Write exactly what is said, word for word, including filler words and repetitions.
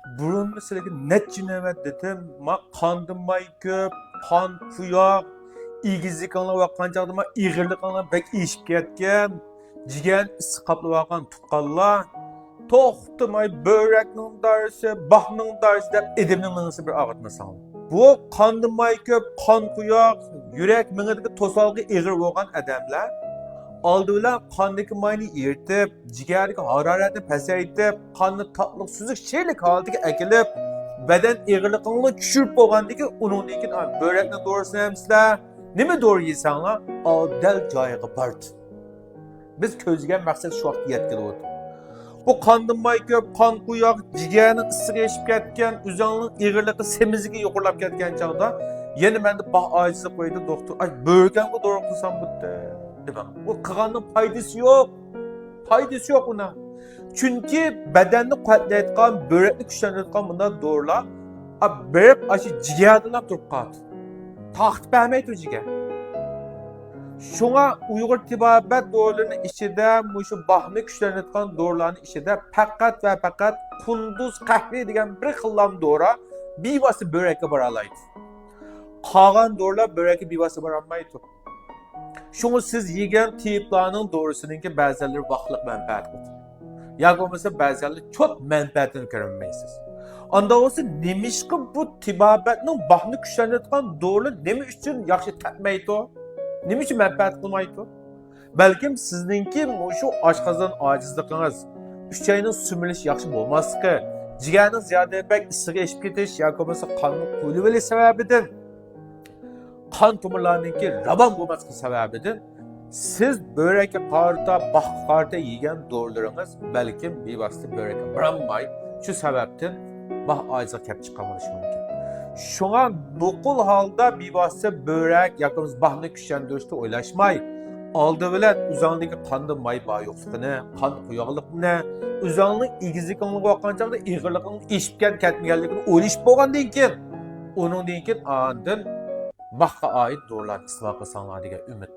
بۇرۇنمۇ سىلەرگە نەچچە نۆۋەت دېدىم، ما قاندا ماي كۆپ، قان قويۇق، ئېگىزلىكىڭلار ۋاققان چاغدا ما ئېغىرلىقىڭلار بەك ئېشىپ كەتكەن، جىگەرنى ئىسسىق قاپلىۋالغان تۇغقانلار، توختىماي بۆرەكنىڭ دارىسى، باھنىڭ دارىسى دەپ ئېدىمنىڭ مېڭىسى بىر ئاغرىتمىساڭلار. بۇ قاندا ماي كۆپ، قان قويۇق، يۈرەك مېڭىدىكى توسالغۇ ئېغىر بولغان ئادەملەر ئالدى بىلەن قاندىكى ماينى ئېرىتىپ، جىگەردىكى ھارارەتنى پەسەيتىپ، قاننى تاتلىق، سۈزۈك، شېرىنلىك ھالىتىگە ئەكېلىپ، بەدەن ئېغىرلىقىڭنى چۈشۈرۈپ بولغاندىن كېيىن، ئۇنىڭدىن كېيىن، «ئا، بۆرەكنىڭ دورىسىنى ئەمسىلە، نېمە دورا يېسەڭلار، ئاۋۇ دەل جايىغا بارىدۇ.» بىز كۆزلىگەن مەقسەت شۇ ۋاقىتتا يەتكىلى بولىدۇ. بۇ قاندىن ماي كۆپ، قان قويۇق، جىگەرنىڭ ئىسسىقى ئېشىپ كەتكەن، ئۆزەڭنىڭ ئېغىرلىقى سېمىزلىكى يۇقىرىلاپ كەتكەن چاغدا، يەنە مەندە باھ ئاجىزلىق قويدى، دوختۇر، ئاي، بۆرەككە دورا قىلسام بولدى دېمەڭ. ئۇ قىلغاننىڭ پايدىسى يوق. پايدىسى يوق ئۇنىڭ. چۈنكى بەدەننى قۇۋۋەتلەيدىغان، بۆرەكنى كۈچلەندۈرىدىغان بۇنداق دورىلار، ئا، بېرىپ ئاشۇ جىگەردىلا تۇرۇپ قالىدۇ. تارقىتىپ بەرمەيدۇ جىگەر. شۇڭا ئۇيغۇر تېبابەت دورىلىرىنىڭ ئىچىدە، مۇشۇ باھنى كۈچلەندۈرىدىغان دورىلارنىڭ ئىچىدە پەقەت ۋە پەقەت قۇندۇز قەھۋە دېگەن بىر خىللام دورا بىۋاسىتە بۆرەككە بارالايدۇ. قالغان دورىلار بۆرەككە بىۋاسىتە بارالمايدۇ. شۇڭا سىز يېگەن تېيىپلارنىڭ دورىسىنىڭكى بەزەنلىرى ۋاقلىق مەنپەئەت قىلىدۇ. ياكى بولمىسا بەزەنلەر چوت مەنپەئەتىنى كۆرەلمەيسىز. ئاندا بولسا نېمىشقا بۇ تېبابەتنىڭ باھنى كۈچلەندۈرىدىغان دورىلىرى نېمە ئۈچۈن ياخشى تەتمەيدۇ؟ نېمە ئۈچۈن مەنپەئەت قىلمايدۇ؟ بەلكىم سىزنىڭكى مۇشۇ ئاشقازان ئاجىزلىقىڭىز، ئۈچەينىڭ سۈمۈرۈلۈشى ياخشى بولماسلىقى، جىگەرنىڭ زىيادە بەك ئىسسىقى ئېشىپ كېتىش ياكى بولمىسا قاننىڭ قۇيۇلۇۋېلىش سەۋەبىدىن، قان تومۇرلارنىڭكى راۋان بولماسلىقى سەۋەبىدىن سىز بۆرەككە قارىتا، باھقا قارىتا يېگەن دورىلىرىڭىز بەلكىم بىۋاسىتە بۆرەككە بارالماي، شۇ سەۋەبتىن باھ ئاجىزلىق كەپ چىققان بولۇشى مۇمكىن. شۇڭا نوقۇل ھالدا بىۋاسىتە بۆرەك ياكى بولمىسا باھنى كۈچلەندۈرۈشنى ئويلاشماي، ئالدى بىلەن ئۆزۈڭدىكى قاندا ماي بار يوقلۇقىنى، قان قويۇقلۇقىنى، ئۆزۈڭنىڭ ئېگىزلىكىڭنى قويغان چاغدا ئېغىرلىقىڭنىڭ ئېشىپ كەتكەن كەتمىگەنلىكىنى ئويلىشىپ بولغاندىن كېيىن، ئۇنىڭدىن كېيىن ئاندىن باھقا ئائىت دورىلارنى ئىستېمال قىلساڭلار دېگەن ئۈمىد